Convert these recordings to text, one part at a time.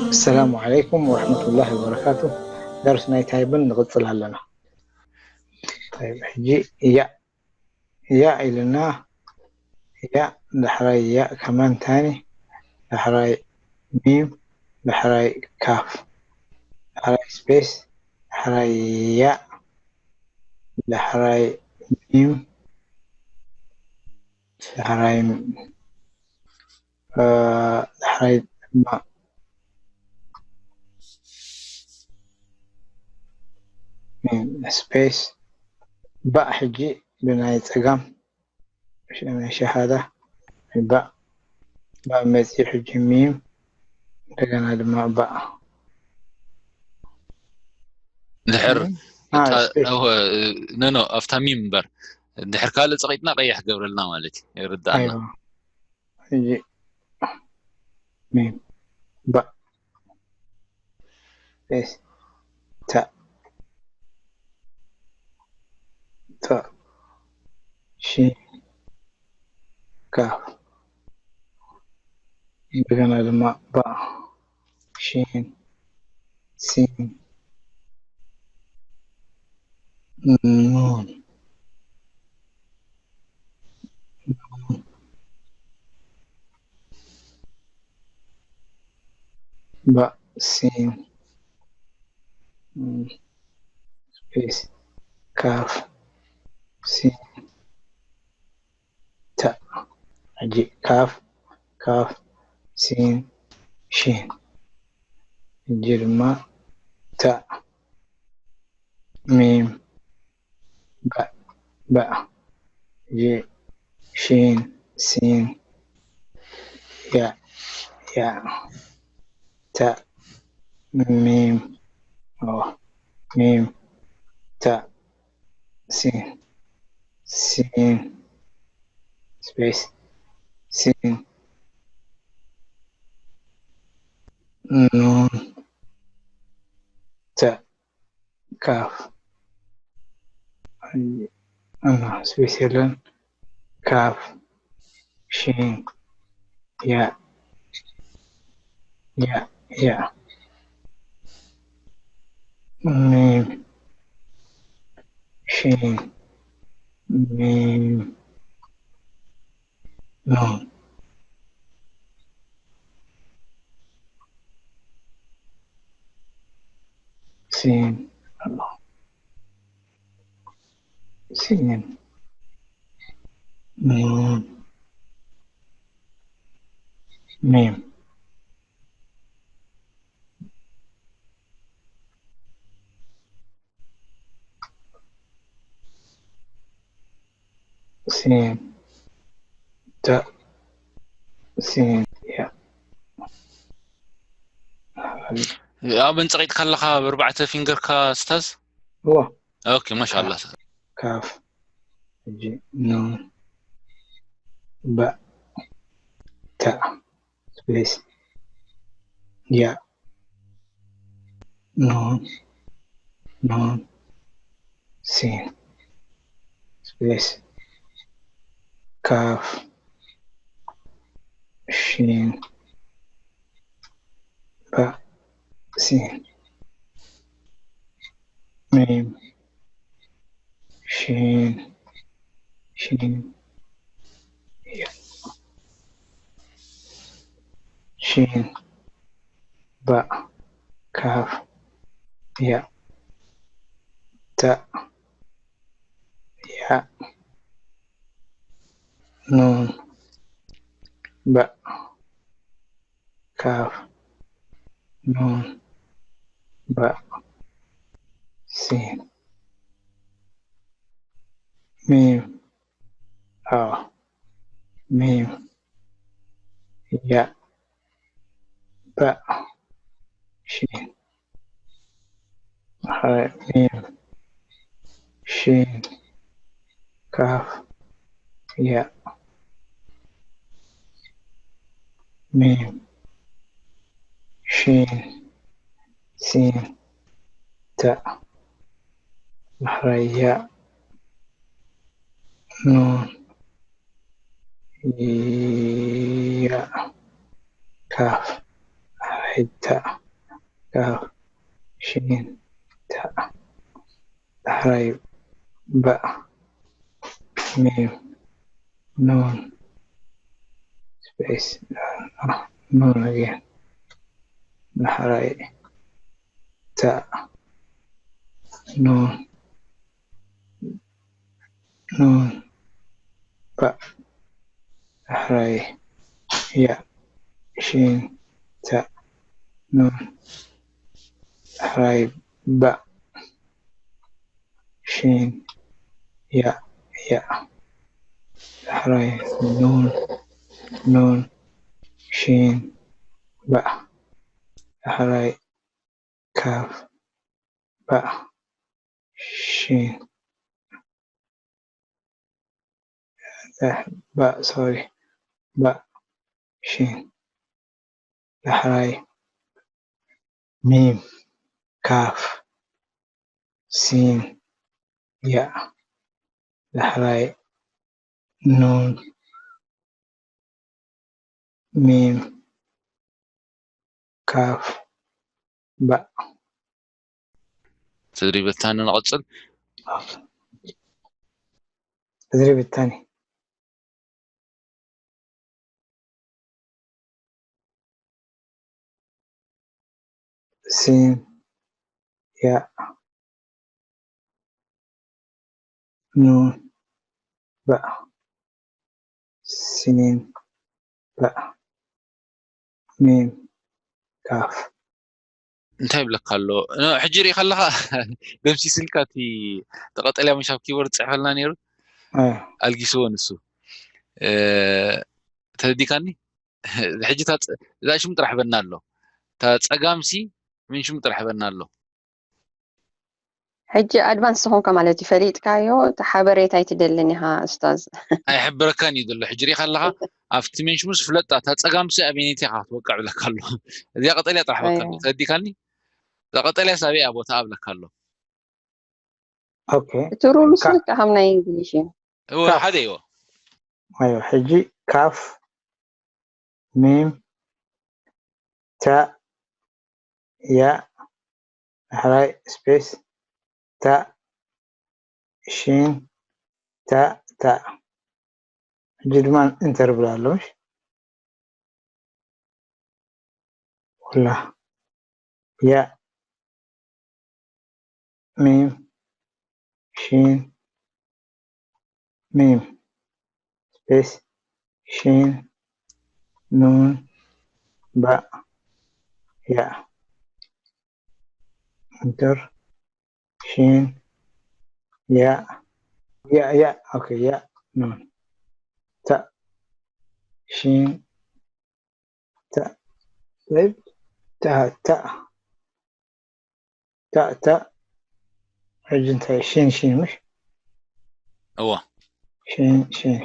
السلام عليكم ورحمة الله وبركاته. درس ናይ ታይፕን ንቕጽል ኣለና። طيب، ሕጂ ያእ፣ ያእ ኢልና፣ ያእ፣ ዳሕራይ ያእ ከማን ታኒ፣ ዳሕራይ ሚም፣ ዳሕራይ ካፍ፣ ዳሕራይ ስፔስ፣ ዳሕራይ ያእ፣ ዳሕራይ ሚም፣ ዳሕራይ፣ እ፣ ዳሕራይ ድማ ሚም ስፔስ፣ ባእ። ሕጂ ብናይ ጸጋም ሸ-፣ ናይ ሸሃዳ ባእ፣ ባእ መጺኡ፣ ሕጂ ሚም፣ እንደገና ድማ ባእ። ድሕር ሚም፣ አ፣ እታ፣ ስፔስ። እ፣ ኖ፣ ኖ፣ ኣብታ ሚም እምበር። ድሕር ካልእ ጸቒጥና ቀይሕ ገብረልና ማለት እዩ። ይርድኣና። ኣይዋ። ሕጂ ሚም፣ ባእ፣ ስፔስ፣ ታእ፣ ታእ፣ ሺን፣ ካፍ፣ እንደገና ድማ ባእ፣ ሺን፣ ሲን፣ ኑን፣ ኑን፣ ባእ፣ ሲን፣ ም፣ ስፔስ፣ ካፍ፣ ሲን፣ ታእ። ሕጂ ካፍ፣ ካፍ፣ ሲን፣ ሺን። ሕጂ ድማ ታእ፣ ሚም፣ ባእ፣ ባእ። ሕጂ ሺን፣ ሲን፣ ያእ፣ ያእ፣ ታእ፣ ሚም፣ ኦ፣ ሚም፣ ታእ፣ ሲን፣ ሲን፣ ስፔስ፣ ሲን፣ ኑን፣ ታእ፣ ካፍ፣ እና ስፔስ የለን። ካፍ፣ ሺን፣ ያእ፣ ያእ፣ ያእ፣ ሚም፣ ሺን፣ ሚም፣ ኑን፣ ሲን፣ ሲን፣ ኑን፣ ሚም። ሲን፣ ታእ፣ ሲን፣ ያእ። ኣብ እንጽቂት ከለኻ ብኣርባዕተ ፊንገርካ ስታዝ? እዎ። ኦኬ፣ ማሻኣላ። ካፍ፣ ሕጂ ኑን፣ ባእ፣ ታእ፣ ስፔስ፣ ያእ፣ ኑን፣ ኑን፣ ሲን፣ ስፔስ፣ ካፍ፣ ሺን፣ ባእ፣ ሲን፣ ሚም፣ ሺን፣ ሺን፣ ያእ፣ ሺን፣ ባእ፣ ካፍ፣ ያእ፣ ታእ፣ ያእ፣ ኑን፣ ባእ፣ ካፍ፣ ኑን፣ ባእ፣ ሲን፣ ሚም፣ ኣው፣ ሚም፣ ያእ፣ ባእ፣ ሺን፣ ሚም፣ ሺን፣ ካፍ፣ ያእ፣ ሚም፣ ሺን፣ ሲን፣ ታእ፣ ዳሕራይ ያእ፣ ኑን፣ ያእ፣ ካፍ፣ ዳሕራይ ታእ፣ ካፍ፣ ሺን፣ ታእ፣ ዳሕራይ ባእ፣ ሚም፣ ኑን፣ ስፔስ፣ ኑን ኣገን፣ ዳሕራይ ታእ፣ ኑን፣ ኑን፣ ባእ፣ ዳሕራይ ያእ፣ ሺን፣ ታእ፣ ኑን፣ ዳሕራይ ባእ፣ ሺን፣ ያእ፣ ያእ፣ ዳሕራይ ኑን፣ ኑን፣ ሺን፣ ባእ፣ ዳሕራይ ካፍ፣ ባእ፣ ሺን፣ ዳሕ-፣ ባእ፣ ሶሪ፣ ባእ፣ ሺን፣ ዳሕራይ ሚም፣ ካፍ፣ ሲን፣ ያእ፣ ዳሕራይ ኑን፣ ሚም፣ ካፍ፣ ባእ። ተድሪብ ትንታነ ንቐጽል። ተድሪብ ትንታነ። ሲን፣ ያእ፣ ኑን፣ ባእ፣ ሲን፣ ባእ፣ ሚም፣ ካፍ። እንታይ ይብለካ ኣሎ? ኖ፣ ሕጂ ሪኢኻ ኣለኻ? ደምሲስልካ፣ እቲ ቀጠልያ ምሽ ኣብ ኪቦርድ ጽሕፈልና ነይሩ። እ። ኣልጊስዎ ንሱ። እ፣ ተረዲካኒ? ሕጂ እታ ጸ-፣ እዛ ሽሙ ጥራሕ በና ኣሎ። እታ ጸጋምሲ ምን ሽሙ ጥራሕ በና ኣሎ። ሕጂ ኣድቫንስ ዝኾንካ ማለት እዩ፣ ፈሊጥካዮ፣ እቲ ሓበሬታ ኣይትደልን ኢኻ ኡስታዝ። ኣይሕብረካን እዩ ዘሎ። ሕጂ ሪኢኻ ኣለኻ፣ ኣብቲ ሜንሽሙስ ፍለጣ፣ እታ ጸጋምሲ ኣበይነይቲ ኢኻ ክትወቅዕ ብለካ ኣሎ። እዚኣ ቀጠልያ ጥራሕ በካ ኣሎ። ኣዮ። ተረዲካኒ? እዛ ቀጠልያ ሳበይ እያ ቦታ ብለካ ኣሎ። ኦኬ። እቲ ሩልስ ካ-፣ ልክዕ ከም ናይ እንግሊሽ እዩ። እወ፣ ካፍ። ሓደ እይዎ። ኣዮ፣ ሕጂ ካፍ፣ ሚም፣ ታእ፣ ያእ፣ ዳሕራይ ስፔስ፣ ታእ፣ ሺን፣ ታእ፣ ታእ። ሕጂ ድማ ኢንተር ብላ ኣሎ፣ ምሽ? ወላ። ያእ፣ ሚም፣ ሺን፣ ሚም፣ ስፔስ፣ ሺን፣ ኑን፣ ባእ፣ ያእ። ኢንተር፣ ሺን፣ ያእ፣ ያእ፣ ያእ፣ ኦኬ፣ ያእ፣ ኑን፣ ታእ፣ ሺን፣ ታእ፣ ታእ፣ ታእ። ታእ፣ ታእ። ሕጂ እንታይ? ሺን፣ ሺን፣ ምሽ? እወ። ሺን፣ ሺን።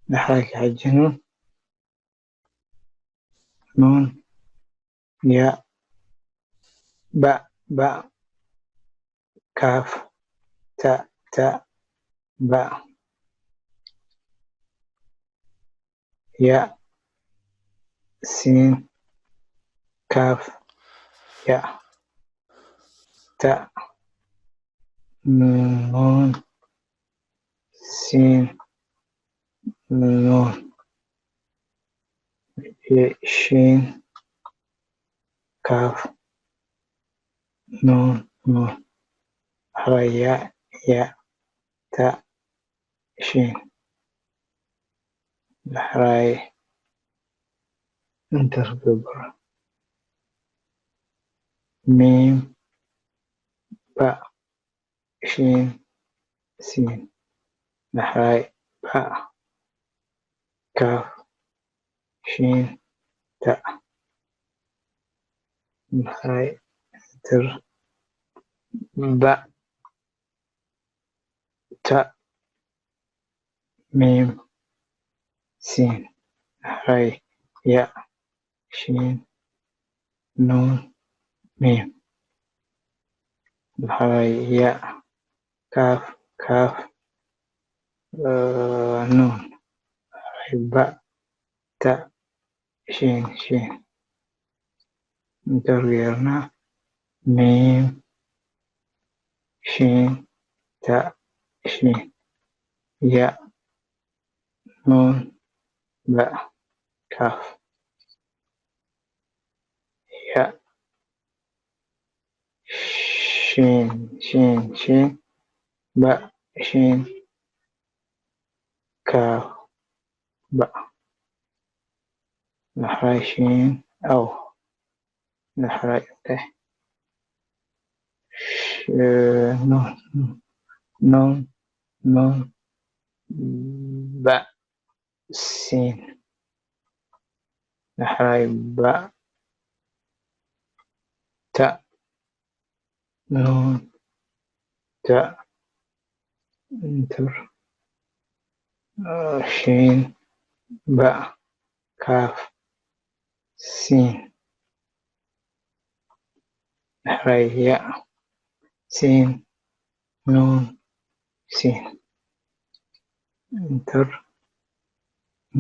ዳሕራይ ሕጂ ኑን። ኑን። ያእ። ባእ፣ ባእ። ካፍ። ታእ፣ ታእ። ባእ። ያእ። ሲን። ካፍ። ያእ። ታእ። ኑን። ሲን። ኑን። ሺን። ካፍ። ኑን። ኑን። ዳሕራይ ያእ። ያእ። ታእ። ሺን። ዳሕራይ ኢንተር ገብር። ሚም፣ ባእ፣ ሺን፣ ሲን። ዳሕራይ ባእ፣ ካፍ፣ ሺን፣ ታእ። ዳሕራይ ኢንተር፣ ባእ፣ ታእ፣ ሚም፣ ሲን። ዳሕራይ ያእ፣ ሺን፣ ኑን፣ ሚም። ዳሕራይ ያእ፣ ካፍ፣ ካፍ፣ እ፣ ኑን። ባእ፣ ታእ፣ ሺን፣ ሺን። ኢንተር ጌርና፣ ሚም፣ ሺን፣ ታእ፣ ሺን፣ ያእ፣ ኑን፣ ባእ፣ ካፍ፣ ያእ፣ ሺን፣ ሺን፣ ሺን፣ ባእ፣ ሺን፣ ካፍ፣ ባእ። ዳሕራይ ሺን፣ ኣው። ዳሕራይ እንታይ? ሽ-፣ ኑን፣ ኑን፣ ኑን፣ ባእ፣ ሲን። ዳሕራይ ባእ፣ ታእ፣ ኑን፣ ታእ፣ ኢንተር፣ ሺን፣ ባእ፣ ካፍ፣ ሲን። ዳሕራይ ያእ፣ ሲን፣ ኑን፣ ሲን። ኢንተር፣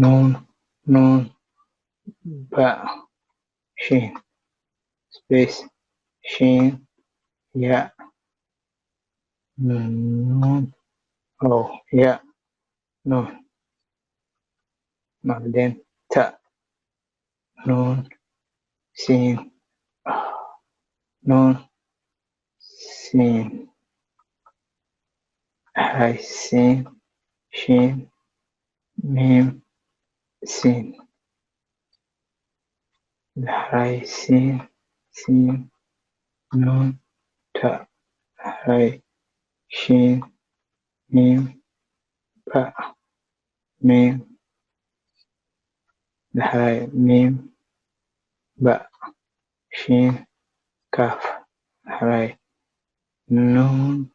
ኑን፣ ኑን፣ ባእ፣ ሺን፣ ስፔስ፣ ሺን፣ ያእ፣ ኑን፣ ኦ፣ ያእ፣ ኑን። بعدين تاء، نون، سين، نون، سين. هاي سين، شين، ميم، سين. هاي سين، سين، نون، تاء. هاي شين، ميم، باء، ميم، دحراي ميم، باء، شين، كاف، دحراي نون،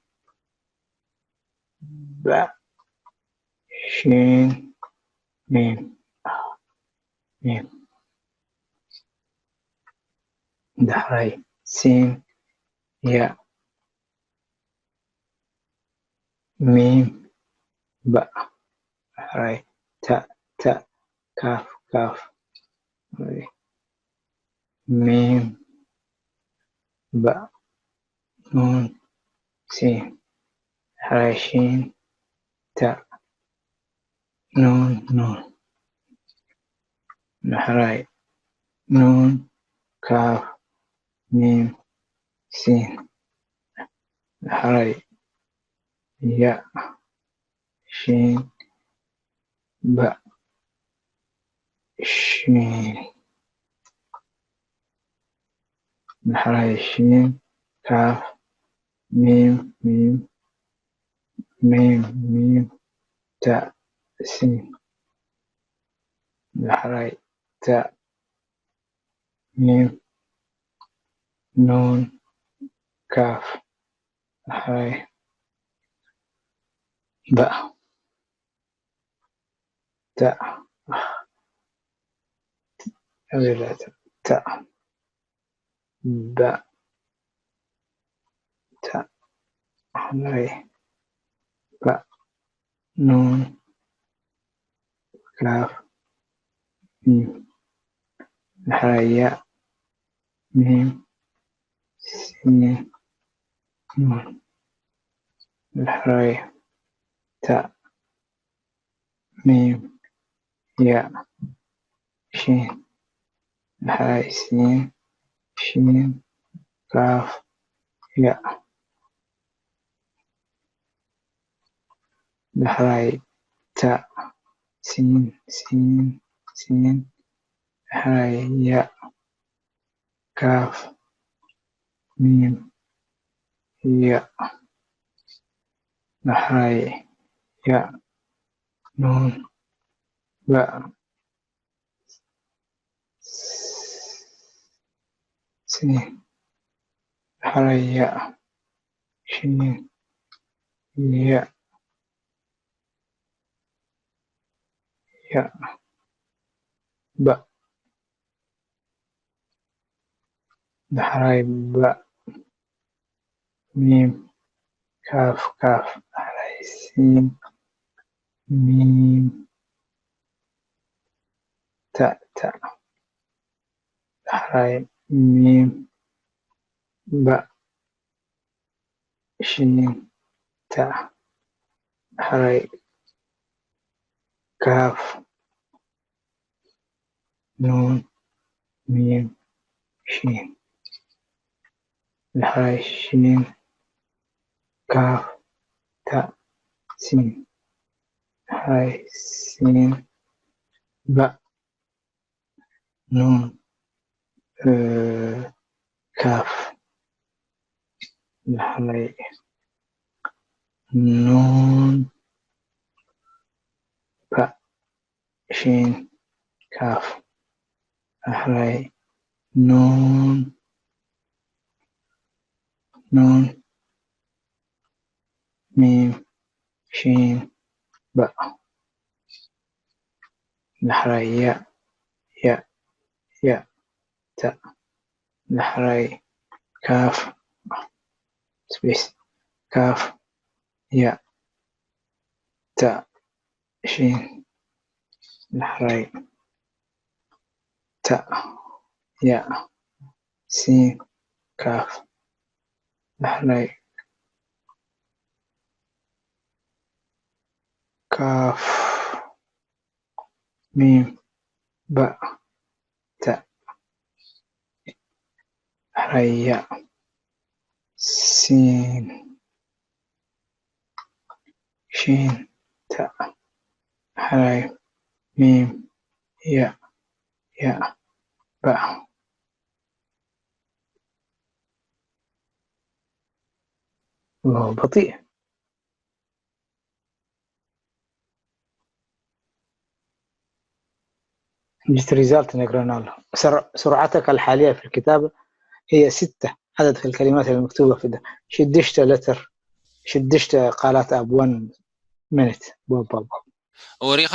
باء، شين، ميم، ميم، دحراي سين، ياء، ميم، باء، دحراي تاء، تاء، كاف، كاف، ميم، باء، نون، سين، دحراي شين، تاء، نون، نون، دحراي نون، كاف، ميم، سين، دحراي ياء، شين، باء، شين، دحراي شين، كاف، ميم، ميم، ميم، ميم، تاء، سين، دحراي تاء، ميم، نون، كاف، دحراي باء، تاء، أبي لا تاء، تاء، باء، تاء، دحراي باء، نون، كاف، ميم، دحراي ياء، ميم، سين، نون، دحراي تاء، ميم، ياء، شين، دحراي سين، شين، كاف، ياء، دحراي تاء، سين، سين، سين، دحراي ياء، كاف، ميم، ياء، دحراي ياء، نون، باء، سين، دحراي ياء، شين، ياء، ياء، باء، دحراي باء، ميم، كاف، كاف، دحراي سين، ميم، ታ። ዳሕራይ ሚም ባእ ሽን ታ። ዳሕራይ ካፍ ኑን ሚም ሺን። ዳሕራይ ሺን ካፍ ታእ ሲን። ዳሕራይ ሲን ባእ ኑን ካፍ። ዳሕራይ ኑን ባእ ሺን ካፍ። ዳሕራይ ኑን ኑን ሚም ሺን ባእ። ዳሕራይ ያእ ያእ ያእ ታእ። ዳሕራይ ካፍ ስፔስ ካፍ ያእ ታእ ሺን። ዳሕራይ ታእ ያእ ሲን ካፍ። ዳሕራይ ካፍ ሚም ባእ ታእ። ዳሕራይ ያእ ሲን ሺን ታእ። ዳሕራይ ሚም ያእ ያእ ባእ። الله بطيء. جت ريزالت نقرأنا له. سر... سرعتك الحالية في الكتابة هي ستة عدد في الكلمات المكتوبة في ده. شدشت لتر، شدشت قالات أب ون منت. بوب بوب بوب. ወሪኻ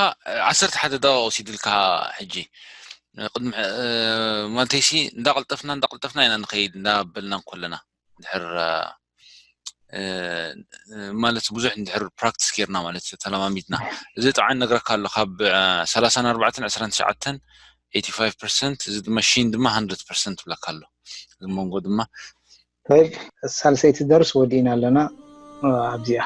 ዓሰርተ ሓደ ደቂቕ ወሲድልካ። ሕጂ ቅድሚ ማለተይሲ እንዳቐልጠፍና እንዳቐልጠፍና ኢና ንኸይድ እንዳበልና እንኮለና ድሕር ማለት ብዙሕ እንድሕር ፕራክቲስ ጌርና ማለት ተለማሚድና። እዚ ጥዓን ነግረካ ኣሎ ካብ ሰላሳን ኣርባዕተን ዕስራን ትሽዓተን ኤቲ ፋይቭ ፐርሰንት፣ እዚ ድማ ሺን ድማ ሃንድረድ ፐርሰንት ብለካ ኣሎ። እዚ መንጎ ድማ ሳልሰይቲ ደርስ ወዲእና ኣለና ኣብዚኣ።